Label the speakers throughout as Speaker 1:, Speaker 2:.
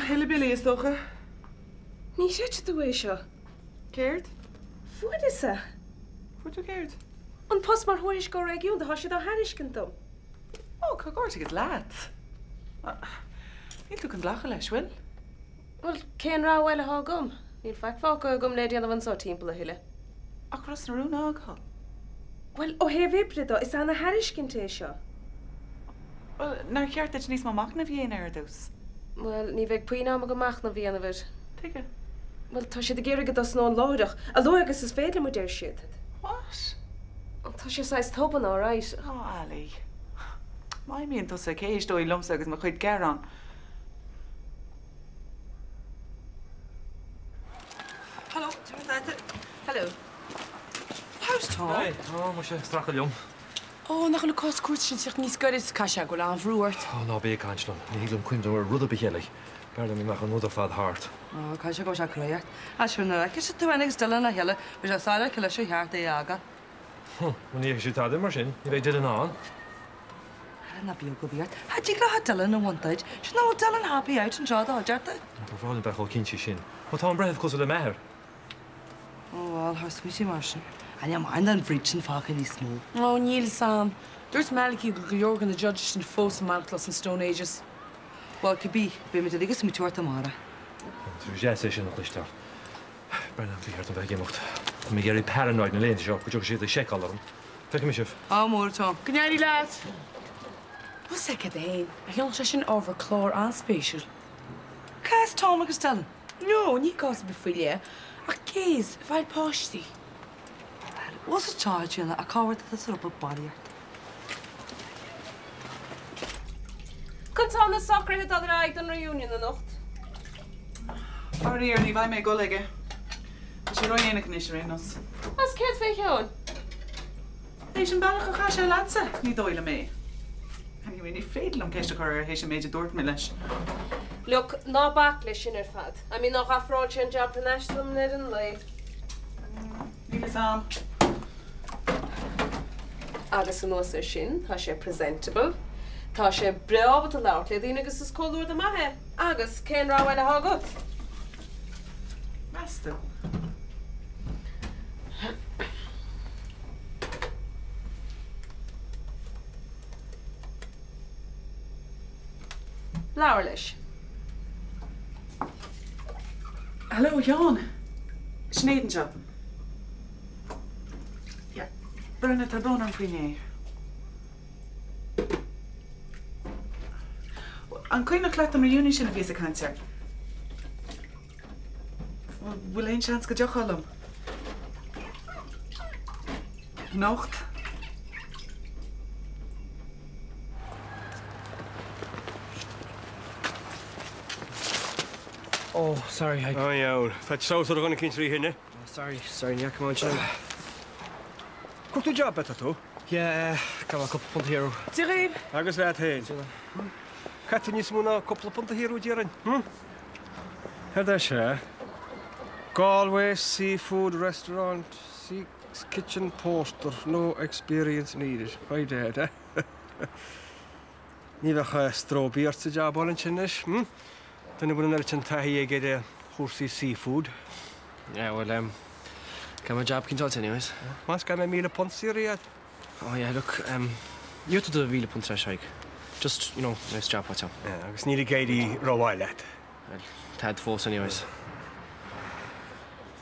Speaker 1: Tuilleadh billí, is dócha.
Speaker 2: Ní chreidfidh tú é seo.
Speaker 1: Céard?
Speaker 2: Fuaireas-sa.
Speaker 1: Fuair tú céard?
Speaker 2: An post mar thuairisceoir réigiúnda, tá siad á thairiscint dom.
Speaker 1: Ó, comhghairdeas leat. Níl tú chun glacadh leis, bhfuil?
Speaker 2: Bhuel, cén rogha eile atá agam? Níl faic fágtha agam le déanamh anso timpeall a thuilleadh.
Speaker 1: Ach Ros na Rún a fhágáil?
Speaker 2: Bhuel, ó thaobh oibre de, is ana-thairiscint é seo.
Speaker 1: Bhuel, nár cheart duit níos mó machnaimh a dhéanamh air ar dtús?
Speaker 2: Bhuel, ní bheidh puinn ama agam machnamh a dhéanamh air.
Speaker 1: Tuige?
Speaker 2: Bhuel, tá siad ag iarraidh go dtosnóinn láithreach, a luaithe agus is féidir liom, a deir siad.
Speaker 1: What?
Speaker 2: Tá sé saghas tobann, alright.
Speaker 1: Ó, Ali. Má imíonn tusa, cé éisteoidh liomsa agus mo chuid gearán?
Speaker 3: Hello, Hello. How's Tom?
Speaker 4: Hey, tá muise ag streachailt liom.
Speaker 3: Ó, nach bhfuil an cás cúirte sin ag teacht níos gaire, caithfidh sé go bhfuil an-bhrú ort.
Speaker 4: Ó, ná bí ag caint liom. Ní thig liom cuimhneamh ar rud ar bith eile. B'fhearr liom go mbeadh an rud ar fad thart.
Speaker 3: Ó, caithfidh sé go bhfuil sé crua ort. Á, sure, nuair a fheicfidh tú féin agus Dylan le chéile, beidh sé soiléir cé leis ar cheart é a fhágáil.
Speaker 4: Huh, bhuel ní fheicfidh siad tada mar sin, ní bheidh Dylan ann.
Speaker 3: Ara ná bíodh go bhíort. Cha dtig le Dylan a bhaint duit. Sin nach bhfuil Dylan happy out anseo do chuideachta.
Speaker 4: Ba bhreá liom bheith chomh cinnte sin. Má tá an breitheamh cosúil le m'athair.
Speaker 3: Ó bhuel, thar smaointe mar sin. An é maith an bhríd sin fágtha níos mó?
Speaker 5: Ó níl 'fhios a'm. Dúirt Malachy go bhfuil go leor de na judges sin fós ag maireachtáil sna Stone Ages.
Speaker 3: Bhuel, cibé, beimid uilig ag smaoitiú ort amárach.
Speaker 4: Tá sé deas é sin a chloisteáil. Brendan, ba cheart dom bheith ag imeacht. Tá mé ag éirí paranoid na laethanta seo go dtiocfaidh siad ag seiceáil orm. Feicfidh mé sibh.
Speaker 3: Ádh mór, Tom.
Speaker 5: Go n-éirí leat! Bhfuil 's agat fhéin, ar cheann sé sin ábhar clár an-spéisiúil.
Speaker 3: Cás Tom agus Dylan.
Speaker 5: No, ní cás ar bith faoi leith, ach gays ag fáil páistí.
Speaker 3: Bhuel, bhfuil sa teach céanna ach cá bhfuair tú sa ruball barraíocht?
Speaker 2: Conas tá na socruithe dul ar aghaidh don reunion anocht?
Speaker 1: Faraor, ní bheidh mé ag dul aige. Tá sé ródhéanach anois ar aon nós.
Speaker 2: Agus céard fé Sheán?
Speaker 1: Théis an bealach a chaith sé leatsa, ní dóigh liom é. Anyway, ní féidir liom ceist a chur air théis an méid a dúirt mé leis.
Speaker 2: Look, ná bac leis sin ar fad. I mean, nách ofráil sé an jab thar n-ais dom i ndeireadh an lae.
Speaker 1: Níl fhios a'm.
Speaker 2: Agus anuas air sin, tá sé presentable, tá sé breá ábalta labhairt le daoine agus is comhluadar maith é. Agus cén rogha eile atá agat?
Speaker 1: Meas tú?
Speaker 2: Labhair leis.
Speaker 1: Hello, a Sheáin. Sinéad anseo. Yeah. Brenna, tá brón orm faoi inné. An cuimhneach leat an reunion sin a bhíos ag caint air? Bhfuil aon seans go dtiocfá liom? Anocht?
Speaker 6: Oh, sorry, I...
Speaker 7: Oh, dheabhail. Tá treabhsar dhuine eicínt trí thine.
Speaker 6: Oh, sorry, sorry, ní fhaca mé ansin.
Speaker 7: Cuartú job, atá tú?
Speaker 6: Yeah, caithfidh mé cúpla punt a shaothrú.
Speaker 5: Dia dhaoibh.
Speaker 7: Agus leat féin. Caithfidh tú níos mó ná cúpla punt a shaothrú, déarfainn, hm? Céard é seo? Galway Seafood Restaurant seeks kitchen porter, no experience needed. By dad, eh? Ní bheadh stró ar bith ort sa jab ansin anois, hm? Duine a bhfuil an oiread sin taithí aige ar chúrsaí seafood.
Speaker 6: Yeah, well, um, caithfidh mé jab eicínt a fháilt anyways.
Speaker 7: Más caithfidh mé £1,000 a shaothrú ort.
Speaker 6: Oh yeah, look, um, gheobhaidh tú do £1,000 ar ais, Tadhg. Just, you know, nice job faighte.
Speaker 7: Yeah, agus níl ag éirí rómhaith leat.
Speaker 6: Well, táid fós anyways.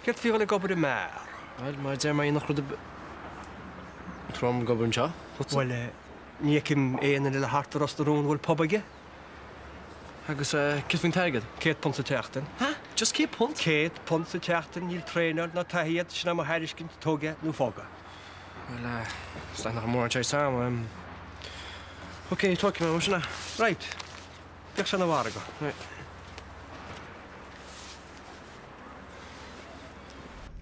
Speaker 7: Céard faoi dhul ag obair i mbeár?
Speaker 6: Well, mar a deir mé nach rud ar bith trom ag obair anseo.
Speaker 7: Bhuel, ní fheicim aon duine eile thart i Ros na Rún a bhfuil pub aige.
Speaker 6: Agus céard faoin t-airgead?
Speaker 7: £100 sa tseachtain.
Speaker 6: Ha? Just £100?
Speaker 7: £100 sa tseachtain, níl traenáil ná taithí ort, sin é mo thairiscint, tóg é nó fág é.
Speaker 6: Bhuel, is dóigh nach mórán choice agam. Ok, tógfaidh mé mar sin é.
Speaker 7: Right. Bíodh sé ina mhargadh.
Speaker 6: Right.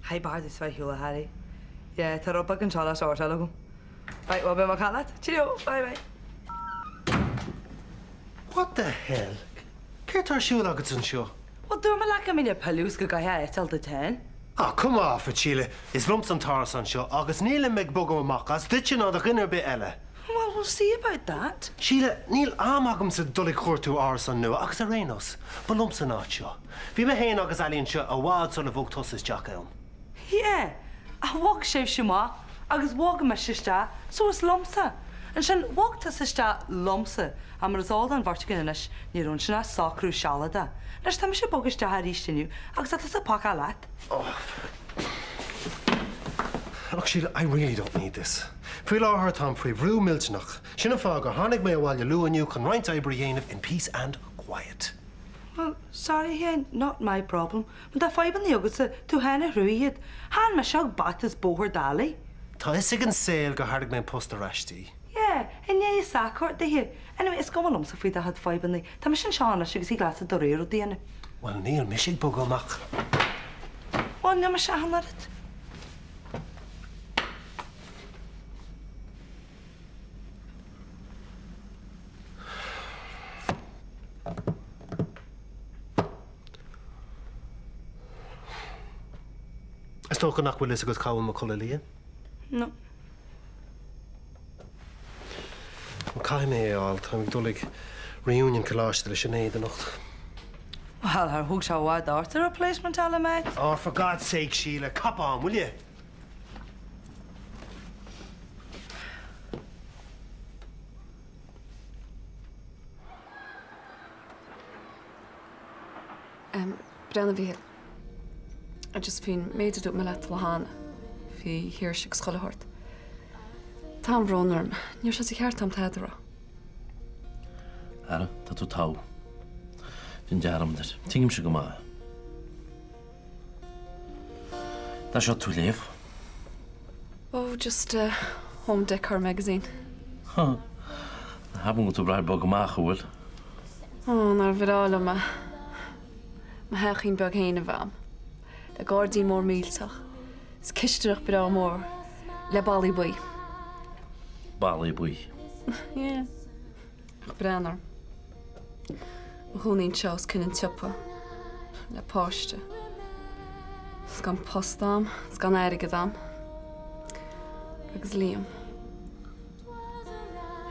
Speaker 3: Hi b'fhearr duit bheith ar shiúl a Harry. Yeah, tá rud beag anseo le sórtáil agam. Right, bhuel beidh mé ag caint leat. Cheerio, bye bye.
Speaker 8: What the hell? Céard tá ar siúl agat anseo?
Speaker 3: Bhuel dúirt mé leat go mbeinn ag pilleadh is go gcaithfeá eitilt duit féin.
Speaker 8: Ah, come off it, Síle. Is liomsa an t-árasán seo agus nílim ag bogadh amach as duitse ná do dhuine ar bith eile.
Speaker 3: Bhuel, we'll see about that.
Speaker 8: Síle, níl am agamsa dul ag cuartú árasán nua agus ar aon nós, ba liomsa an áit seo. Bhí mé féin agus Ali anseo i bhfad sular bhog tusa isteach ann.
Speaker 3: Yeah, ach bhog sibhse amach agus bhog mise isteach, so is liomsa. Ansin, bhog tusa isteach liomsa, ach mar is eol don bheirt againn anois, ní raibh ansin ach socrú sealadach. Anois, tá mise ag bogadh isteach arís inniu agus tá tusa ag pacáil leat.
Speaker 8: Oh. Look, Síle, I really don't need this. Faoi láthair táim faoi bhrú millteanach. Sin an fáth gur tháinig mé abhaile luath inniu chun roinnt oibre a dhéanamh in peace and quiet.
Speaker 3: Well, sorry a Sheáin, not my problem. Má tá fadhbanna agatsa, tú féin a chruthaigh iad. Chan mise a thug bata is bóthar d'Ali.
Speaker 8: Tá fhios ag an saol gur thairg mé an post ar ais di.
Speaker 3: Yeah, i ndiaidh a sac a thabhairt dithe. Anyway, is cuma liomsa faoi do chuid fadhbanna. Tá mise anseo anois agus thig leatsa do rogha rud a dhéanamh.
Speaker 8: Bhuel, níl mise ag bogadh amach.
Speaker 3: Bhuel, níl mise ach an oiread.
Speaker 8: Is dócha nach bhfuil fhios agat cá bhfuil mo chulaith liath?
Speaker 3: No.
Speaker 8: Bhuel, caithfidh mé é a fháil, táim ag dul ag reunion coláiste le Sinéad anocht.
Speaker 3: Bhuel, ar thóg sé i bhfad ort a replacement a fháil, mate?
Speaker 8: Oh, for God's sake, Síle, cop on, will you?
Speaker 9: Breathnaigh a Mhíchíl. Just faoin méid a dúirt mé leat an lá cheana, faoi Shaoirse agus chuile shórt. Tá an-bhrón orm. Ní raibh sé de cheart a'm tada a rá.
Speaker 10: Ara, tá tú togha. Déan dearmad air. Tuigimse go maith é. Cad é seo tú a léamh?
Speaker 9: Oh, just Home Decor magazine.
Speaker 10: Ná habair go bhfuil tú ag brath ar bogadh amach, an bhfuil?
Speaker 9: Oh, nár bhreá liom é. Mo theachín beag féin a bheith a'm. Le gairdín mór millteach. Is cistineach breá mór. Le ballaí buí.
Speaker 10: Ballaí buí.
Speaker 9: Yeah. Ach breathnaigh orm. Mo chónaí anseo os cionn an tsiopa. Le páiste. Is gan post a'm, is gan airgead a'm. Agus Liam.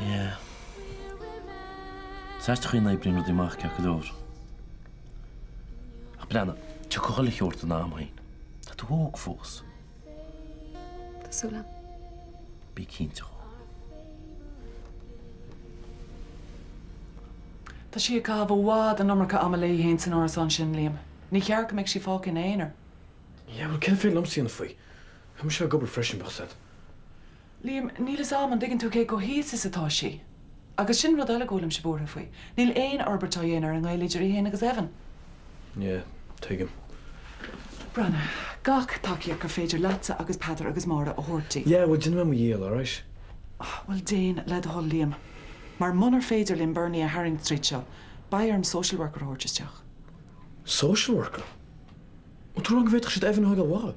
Speaker 10: Yeah. Is ait an chaoi a n-oibríonn rudaí amach ceart go leor. Ach breathnaigh, tiocfaidh chuile shórt ina am féin. Tá tú óg fós.
Speaker 9: Tá súil a'm.
Speaker 10: Bí cinnte dhó.
Speaker 1: Tá sí ag caitheamh i bhfad an iomarca ama léi féin san árasán sin, Liam. Ní cheart go mbeadh sí fágtha ina aonar.
Speaker 6: Yeah, bhuel, céard is féidir liomsa a dhéanamh faoi? Tá mise ag obair freisin, bheadh said.
Speaker 1: Liam, níl fhios a'm an dtuigeann tú cé chomh thíos is atá sí. Agus sin rud eile go bhfuilimse buartha faoi. Níl aon fhorbairt á dhéanamh ar an ngaol idir í féin agus Evan.
Speaker 6: Yeah, tuigim.
Speaker 1: Breathnaigh, gach tacaíocht gur féidir leatsa agus Peadar agus Máire a thabhairt di.
Speaker 6: Yeah, bhuel, déanfaidh mé mo dhícheall, alright?
Speaker 1: Bhuel, déan, le do thoil, Liam. Mar munar féidir linn Bernie a tharraingt tríd seo, beidh orm social worker a thabhairt isteach.
Speaker 6: Social worker? An tú ag rá go bhféadfadh siad Evan a thógáil uathu?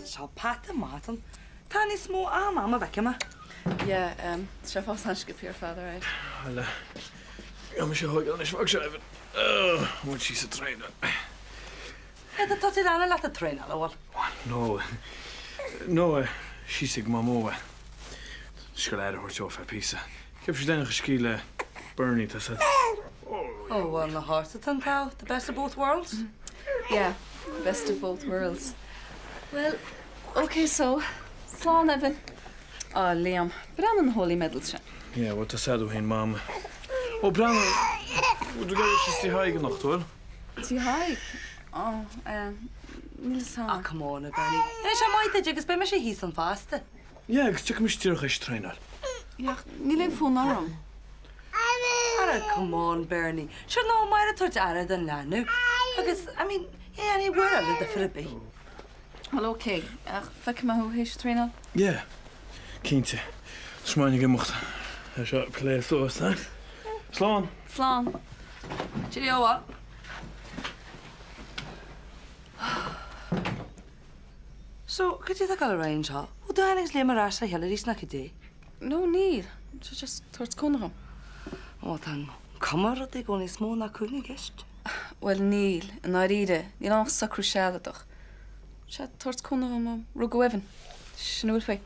Speaker 3: Seo peata maith ann. Tá níos mó ama a'm a bhfeicfidh mé.
Speaker 9: Yeah, tá sé ag fás an-sciobtha ar fad, alright.
Speaker 6: Bhuel, gabhfaidh mise a thógáil anois, fág seo Evan. Bhfuil sí sa traenáil?
Speaker 3: Céard atá tú ag déanamh leat ag traenáil, a bhfuil?
Speaker 6: No, no, síos ag Mamó. Just ag goil aire a thabhairt dó feadh píosa. Ceap siad aon scíth le Bernie, tá said.
Speaker 3: Oh, well, na hearts atá an t-ádh, the best of both worlds.
Speaker 9: Yeah, best of both worlds. Well, ok so, slán Evan. Ah, Liam, breathnaigh na holy medals sin.
Speaker 6: Yeah, well, tá said ó shin, Mam. Oh, breathnaigh, bhfuil tú ag dul síos Tigh Thaidhg anocht, bhfuil?
Speaker 9: Tigh Thaidhg? Oh, eh, níl fhios a'm.
Speaker 3: Ah, come on, a Bernie. Déanfaidh sé maith duit agus beidh mise thíos ann fosta.
Speaker 6: Yeah, agus tiocfaidh mise díreach théis traenáil.
Speaker 9: Yeah, ach níl aon fonn orm.
Speaker 3: Ara, come on, Bernie. Sure ná Máire ag tabhairt aire don leanbh. Agus, I mean, yeah, ní bhfuair eile difear ar bith.
Speaker 9: Well, ok, ach feicfidh mé thú théis traenáil.
Speaker 6: Yeah, cinnte. Smaoinigh ag imeacht ar seo plé suas, eh? Slán!
Speaker 9: Slán.
Speaker 3: Cheerio, bhuel. So, cad é atá ag dul ar aghaidh anseo? Bhfuil tú féin agus Liam ar ais le chéile arís nó cad é?
Speaker 9: No, níl. Tá sé just ag tabhairt cúnamh dhom.
Speaker 3: Ó, tá an cuma ar rudaí go bhfuil níos mó ná cúnamh i gceist.
Speaker 9: Bhuel, níl, i ndáiríre. Níl ann ach socrú sealadach. Tá sé ag tabhairt cúnamh dhom ó rugadh Evan. Sin a bhfuil faoi.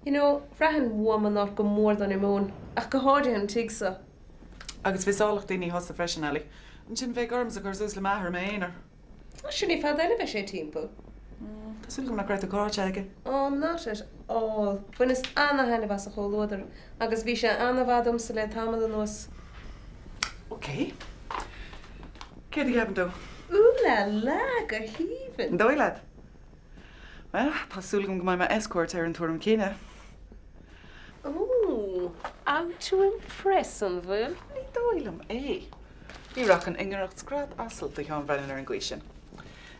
Speaker 2: You know, bhraithfinn uaim anocht go mór don Fhíormhumhain, ach go háirithe an tigh so.
Speaker 1: Agus mhiseálfadh daoine thusa freisin, Ellie. Ansin bheadh ormsa cur suas le m'athair i m'aonar.
Speaker 2: Sure ní fada eile a bheidh sé timpeall.
Speaker 1: Tá súil agam nach raibh tú cairte aige.
Speaker 2: Oh, not at all. Bhaineas ana-thaitneamh as a chomhluadar agus bhí sé ana-mhaith domsa le tamall anuas.
Speaker 1: Ok. Céard a cheapann tú?
Speaker 2: Ooh la la, go haoibhinn!
Speaker 1: An dóigh leat? Bhuel, tá súil agam go mbeidh m'escort ar an tuairim chéanna.
Speaker 2: Ooh, out to impress, an bhfuil?
Speaker 1: Ní dóigh liom é. Ní rachainn i ngiorracht scread asail do Sheán Brennan ar an gcaoi sin.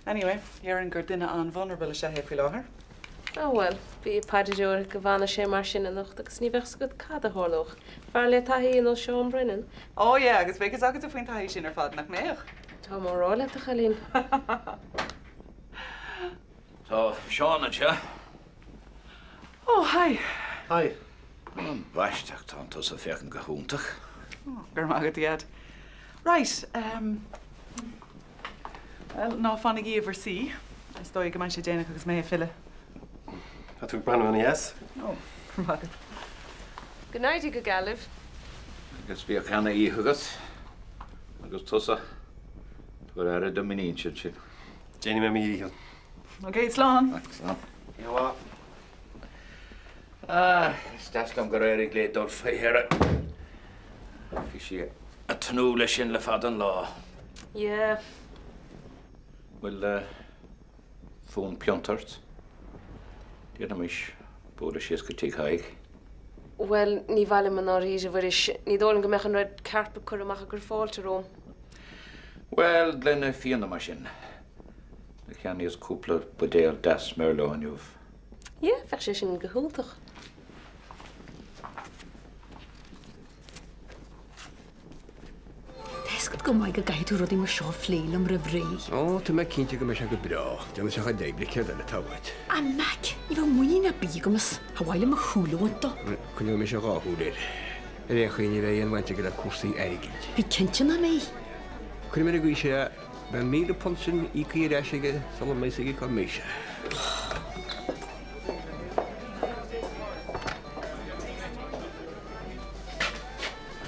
Speaker 1: Anyway, déarfainn gur duine an-vulnerable is ea é faoi láthair.
Speaker 2: Á bhuel, bí ag paidreoir go bhfanadh sé mar sin anocht agus ní bheadh 's agat cad a tharlódh. Fear le taithí ar nós Seán Brennan.
Speaker 1: Ó yeah, agus bheadh fhios agatsa faoin taithí sin ar fad, nach mbeadh?
Speaker 2: Táim á rá leat, a chailín.
Speaker 11: Tá Seán anseo.
Speaker 1: Ó, hi.
Speaker 8: Hi.
Speaker 11: Ambaiste, ach tá tusa ag féachaint go hiontach.
Speaker 1: Ó, go raibh maith agat, a Dhaid. Right, ehm, bhuel, ná fanaigí i bhur suí. Is dóigh go mbeidh sé déanach agus mé ag filleadh.
Speaker 8: Tá tú ag breathnú ana-dheas.
Speaker 1: Ó, go raibh maith agat.
Speaker 2: Go n-éirí go geal libh.
Speaker 11: Agus bíodh ana-oíche agat. Agus tusa, tabhair aire do m'iníonsa ansin.
Speaker 8: Déanfaidh mé mo dhícheall.
Speaker 1: Ok, slán.
Speaker 11: Slán.
Speaker 8: Oíche mhaith.
Speaker 11: Ah, is deas liom gur éirigh léi dul faoi dheireadh. Bhí sí ag tnúth leis sin le fada an lá.
Speaker 2: Yeah.
Speaker 11: Bhfuil fonn pionta ort? D'fhéadfaimis bualadh síos go Tigh Thaidhg.
Speaker 2: Bhuel, ní mhaith liom i ndáiríre, a Mhuiris. Ní dóigh liom go mbeadh an red carpet curtha amach ag cur fáilte romham.
Speaker 11: Bhuel, gloine fíona mar sin. Do cheannaíos cúpla buidéal deas Merlot inniu.
Speaker 2: Yeah, bheadh sé sin go hiontach.
Speaker 12: Tá fhios agat go maith go gcaithfidh tú rudaí mar seo a phlé liom roimh ré.
Speaker 7: Ó, tá mé cinnte go mbeidh sé go breá. Déanfaidh sé a chuid oibre, céard eile atá uait?
Speaker 12: A Mheaic, ní bheadh muinín ar bith agam as. Ba mhaith liom mo shúil a bhaint dó.
Speaker 7: Coinneoidh mise dhá shúil air. Ar aon chaoi ní bheidh aon bhaint aige le cúrsaí airgid.
Speaker 12: Bí cinnte nach mbeidh.
Speaker 7: Cuirfidh mé ar an gcaoi seo é, beidh an £1,000 sin íoctha ar ais aige sula mbeidh fhios aige cá mbeidh sé.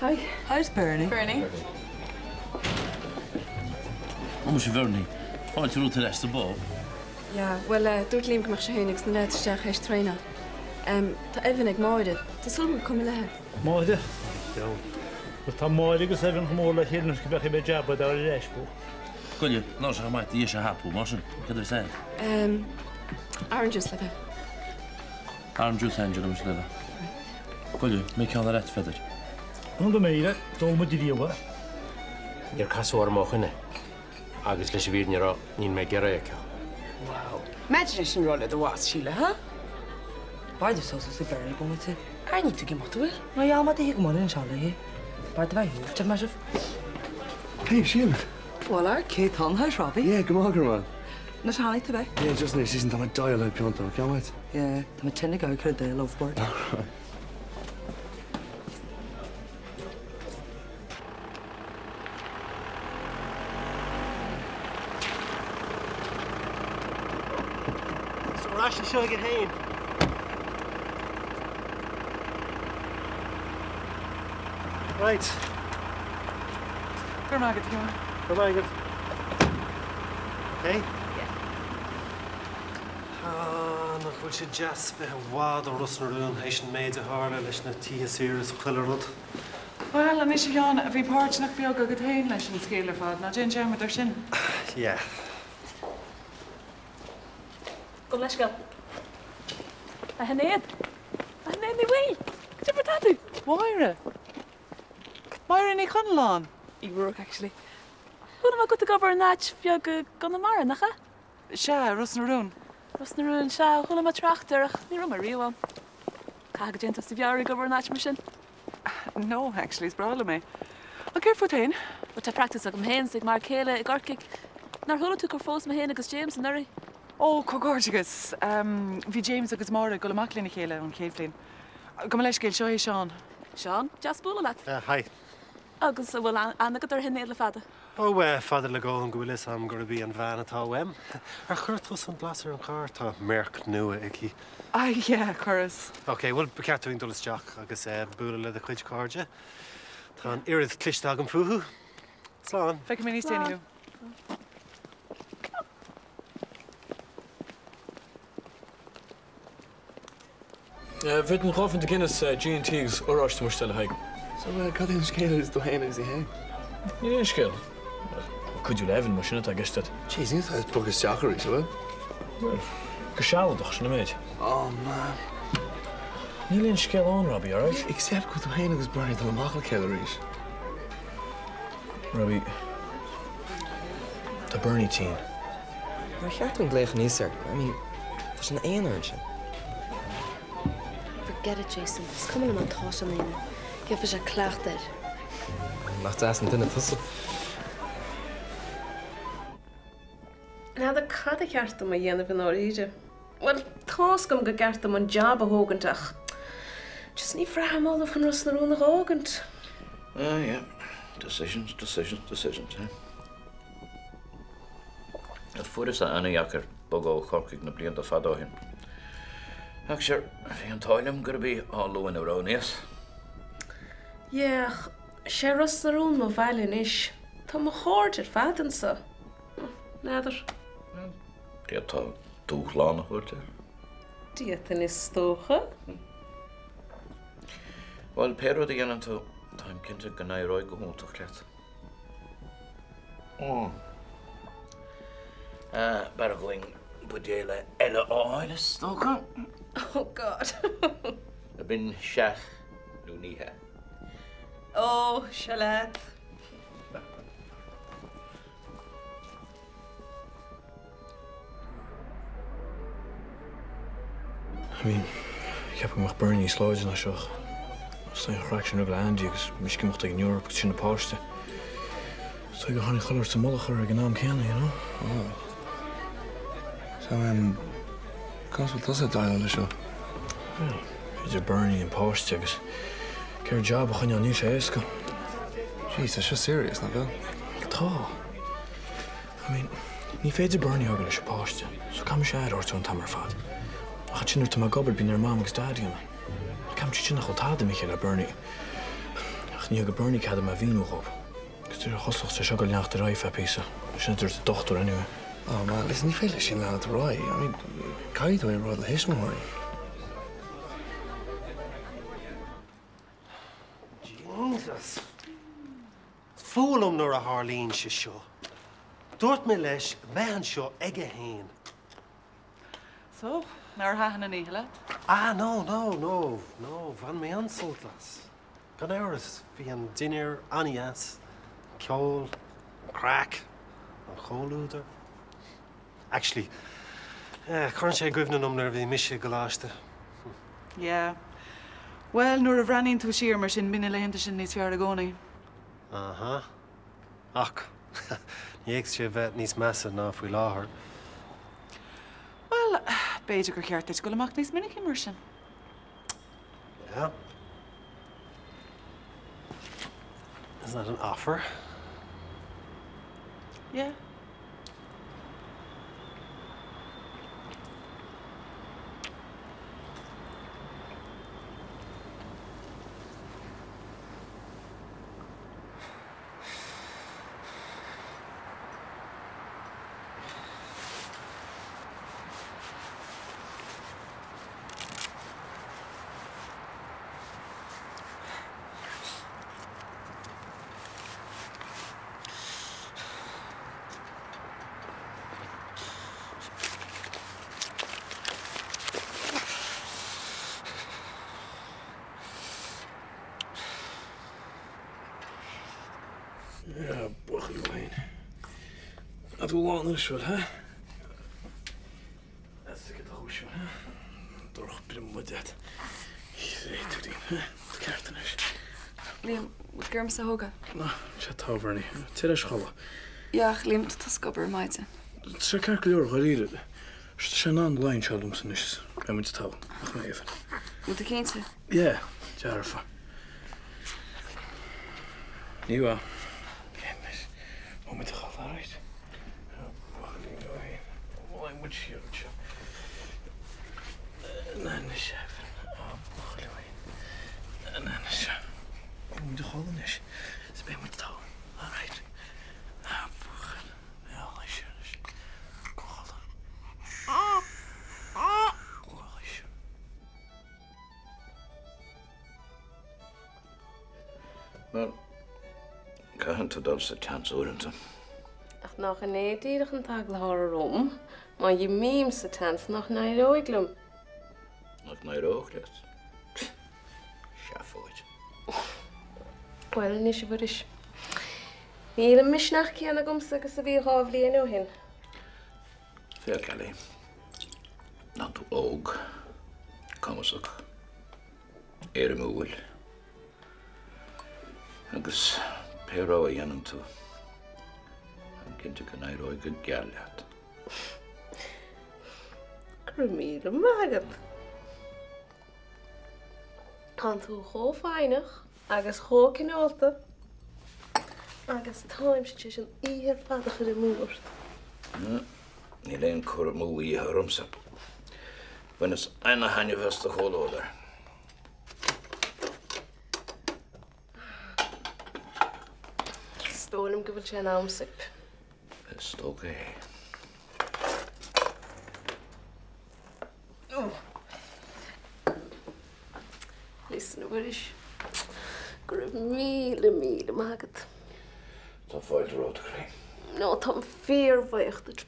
Speaker 9: Hi.
Speaker 3: How's Bernie?
Speaker 9: Bernie.
Speaker 10: Ó muise Bernie, fáilte romhat ar ais sa bpub.
Speaker 9: Yeah, bhuel eh, dúirt Liam go mbeadh sé féin agus na leaids isteach théis traenáil. Em, tá Evan ag Máire. Tá súil agam gur cuma léi.
Speaker 13: Máire? Deabhal. Agus tá Máire agus Evan chomh mór le chéile anois go bhfeicfidh mé jab dá ar ais fós.
Speaker 10: Goile, ná sé chomh maith dheis a thapú, mar sin, cad a bheas air?
Speaker 9: Em, orange juice le bheith.
Speaker 10: Orange juice Angela muise le bheith. Goile, mé ceann ar ait, Pheadair.
Speaker 13: An go mbeidh, d'ól muid riamh é.
Speaker 6: Níor casadh orm ó shoin é. Agus leis an bhfírinne a rá, níl mé ag iarraidh a fheiceáil.
Speaker 5: Wow. Imagine é sin a rá le do bhoss, Síle, huh?
Speaker 3: B'fhearr duit sos a Bernie bomaite.
Speaker 5: Ar ní tú ag imeacht, an bhfuil?
Speaker 3: Ná dheá má d'ith go maith anseo léi. B'fhearr do bheith thú, deir mé sibh.
Speaker 7: Hey, Síle.
Speaker 3: Bhuel, ar cé tá ann, how's Robbie?
Speaker 14: Yeah, go maith, go raibh maith.
Speaker 3: Anois a tháinig tú ab ea?
Speaker 14: Yeah, just anois, listen, tá mé ag diabhal le pionta, ceann uait?
Speaker 3: Yeah, tá mé tinn ag amharc ar an dá lovebird.
Speaker 8: Ar ais anseo ag a haon. Right.
Speaker 1: Go raibh maith agat, a Sheáin.
Speaker 8: Go raibh maith agat. Okay?
Speaker 1: Yeah.
Speaker 8: Ah, nach bhfuil sé deas bheith i bhfad ó Ros na Rún théis an méid a tharla leis na tithe saoire is chuile rud.
Speaker 1: Bhuel, anois a Sheáin, bhí páirt nach beag agat féin leis an scéal ar fad, ná déan dearmad ar sin.
Speaker 8: Yeah.
Speaker 12: Gabh mo leithscéal. A Shinéad! A Shinéad Ní Bhaoill! Cad é mar atá tú?
Speaker 1: Máire! Máire Ní Chonalláin!
Speaker 12: Uí Ruairc, actually. Chuala mé go bhfuil tú ag obair in áit bheag i gConamara, nach ea?
Speaker 1: Sea, Ros na Rún.
Speaker 12: Ros na Rún, sea, chuala mé trácht air ach ní raibh mé riamh ann. Caithfidh go dtéann tú as do mheabhair ag obair in áit mar sin.
Speaker 1: No, actually, is breá liom é. Ach céard fút féin?
Speaker 12: Bhuel, tá practice agam féin is ag m'fhear céile i gCorcaigh. Nár chuala tú gur phós mé féin agus James anuraidh?
Speaker 1: Ó, comhghairdeachas! Bhí James agus Máire ag dul amach lena chéile ón chéad bhliain. Gabh mo leithscéal, seo é Seán.
Speaker 12: Seán, deas bualadh leat.
Speaker 8: Hi.
Speaker 12: Agus an bhfuil aithne agat ar Shinéad le fada?
Speaker 8: Ó, bhuel, fada le dhóthain go bhfuil fhios a'm gurb í an bhean atá uaim. Ar chuir tusa an glas ar an charr? Tá meirc nua aici.
Speaker 1: Ah, yeah, chuireas.
Speaker 8: Ok, bhuel, ba cheart dúinn dul isteach agus bualadh le do chuid cairde. Tá an oiread cloiste agam fúthu. Slán.
Speaker 1: Feicfidh mé níos déanaí thú.
Speaker 6: Bhféadfainn 2 phionta Guinness, G&T agus oráiste más le do thoil.
Speaker 14: So, cad é an scéal idir tú féin agus í féin?
Speaker 6: Níl aon scéal. Cuidiú le Evan, más sin atá i gceist agat.
Speaker 14: Jeez, níl tú ag bogadh isteach arís, an bhfuil?
Speaker 6: Bhuel, go sealadach, sin an méid.
Speaker 14: Oh man.
Speaker 6: Níl aon scéal ann, Robbie, alright?
Speaker 14: Except go bhfuil tú féin agus Bernie ag dul amach le chéile arís.
Speaker 6: Robbie, tá Bernie tinn.
Speaker 15: Nár cheart dúinn glaoch aníos air? I mean, tá sé ina aonar ansin.
Speaker 16: Forget it, Jason. Is cuma liom má tá sé ina aonar. Gheobhaidh sé cleachtadh air.
Speaker 15: Nach deas an duine tusa.
Speaker 2: N'fheadar cad a cheart dom a dhéanamh i ndáiríre. Bhuel, tá's agam go gceart dom an jab a thógaint ach just ní bhraithim ullamh chun Ros na Rún a dh'fhágaint.
Speaker 11: Ah yeah, decisions, decisions, decisions, eh? Fuaireas-sa ana-dheacair bogadh ó Chorcaigh na blianta fada ó shin. Ach sure, bhí an t-ádh liom gurb í Áth Luain a roghnaíos.
Speaker 2: Yeah, ach sé Ros na Rún mo bhaile anois. Tá mo chairde ar fad anso. N'fheadar.
Speaker 11: D'fhéadfá dúshlán a thabhairt air.
Speaker 2: D'fhéadfainn is dócha.
Speaker 11: Bhuel, pé rud a dhéanann tú, táim cinnte go n-éireoidh go hiontach leat. B'fhearr dhúinn buidéal eile a fháil, is dócha.
Speaker 2: Oh God.
Speaker 11: Ab in sea nó ní hea?
Speaker 2: Ó, seo leat.
Speaker 6: I mean, cheap go mbeadh Bernie níos láidre ná seo ach is an chraic sin le Andy agus mise ag imeacht ag an Eoraip agus sin na páiste. Is dóigh gur tháinig chuile shórt sa mullach air ag an am céanna, you know?
Speaker 14: Oh. So, um, conas bhfuil tusa ag déileáil leis seo?
Speaker 6: Well, idir Bernie an páiste agus céard jab a choinneáil níl sé éasca.
Speaker 14: Jeez, tá seo serious, nach bhfuil?
Speaker 6: Tá. I mean, ní féidir Bernie a fhágáil leis an páiste, so caithfidh mise aire a thabhairt dó an t-am ar fad. Ach ansin nuair atá mé ag obair bíonn ar Mam agus Dad a dhéanamh. Ceapann siad sin nach bhfuil tada imithe le Bernie. Ach ní thug Bernie cead dom a mhíniú dhóibh. Agus de réir chosúlachta tá seo ag dul a leanacht ar aghaidh feadh píosa. Sin a dúirt an dochtúir anyway.
Speaker 14: Oh man, listen, ní féidir leis sin leanacht ar aghaidh. I mean, caithfidh tú é a rá le thuismitheoirí.
Speaker 8: Jesus. Is fuath liom nuair a tharlaíonn sé seo. Dúirt mé leis a bheith anseo ag a haon.
Speaker 1: So, nár thaitin an oíche leat?
Speaker 8: Ah, no, no, no, no, bhain mé an-sult as. Gan amhras, bhí an dinnéar an-deas, an ceol, an craic, an comhluadar. Actually, eh, cuireann sé i gcuimhne dom nuair a bhí mise i gcoláiste.
Speaker 1: Yeah. Bhuel, nuair a bhreathnaíonn tú siar mar sin, bíonn na laethanta sin níos fearr i gcónaí.
Speaker 8: Aha. Ach. Ní fhéadfadh sé a bheith níos measa ná faoi láthair.
Speaker 1: Bhuel, b'fhéidir gur cheart duit dul amach níos minice mar sin.
Speaker 8: Yeah. Is that an offer?
Speaker 1: Yeah.
Speaker 14: Yeah, buachaill amháin. Tá tú lán anois, bhfuil, ha?
Speaker 9: Liam, bhfuil tú ag iarraidh mise a thógáil?
Speaker 14: Ná, sé tá Bernie. Téigh leis a chodladh.
Speaker 9: Yeah, ach Liam, tá tusa ag obair ar maidin.
Speaker 14: Tá sé ceart go leor, dháiríre. Tá sé in ann luí anseo liomsa anois is beidh muid togha, nach mbeidh, Evan?
Speaker 9: Bhfuil tú cinnte?
Speaker 14: Yeah, dearfa. Ní bheadh. Anois, beidh muid a chodladh, alright?
Speaker 11: Bhuel, caitheann tú dul sa tseans uaireanta.
Speaker 2: Ach nach in é díreach an t-eagla atá orm, má imím sa tseans nach n-éireoidh liom.
Speaker 11: Nach n-éireodh leat? Seafóid.
Speaker 2: Bhuel anois, a Mhuiris, níl an misneach céanna agamsa agus a bhí 2 bhliain ó shin.
Speaker 11: Féach, Ellie, tá tú óg, cumasach, éirimiúil. Agus pé rogha a dhéanann tú, táim cinnte go n-éireoidh go geal leat.
Speaker 2: Go raibh míle maith agat. Tánn tú chomh foighneach agus chomh cineálta agus táimse tar éis an oíche ar fad a chur amú ort.
Speaker 11: Níl aon cur amú oíche ormsa. Bhaineas ana-thaitneamh as do chomhluadar.
Speaker 2: Is dóigh liom go bhfuil sé in am soip.
Speaker 11: Is dócha é.
Speaker 2: Listen, a Mhuiris, go raibh míle míle maith agat.
Speaker 11: Tá fáilte romhat, a chroí.
Speaker 2: No, táim fíorbhuíoch duit.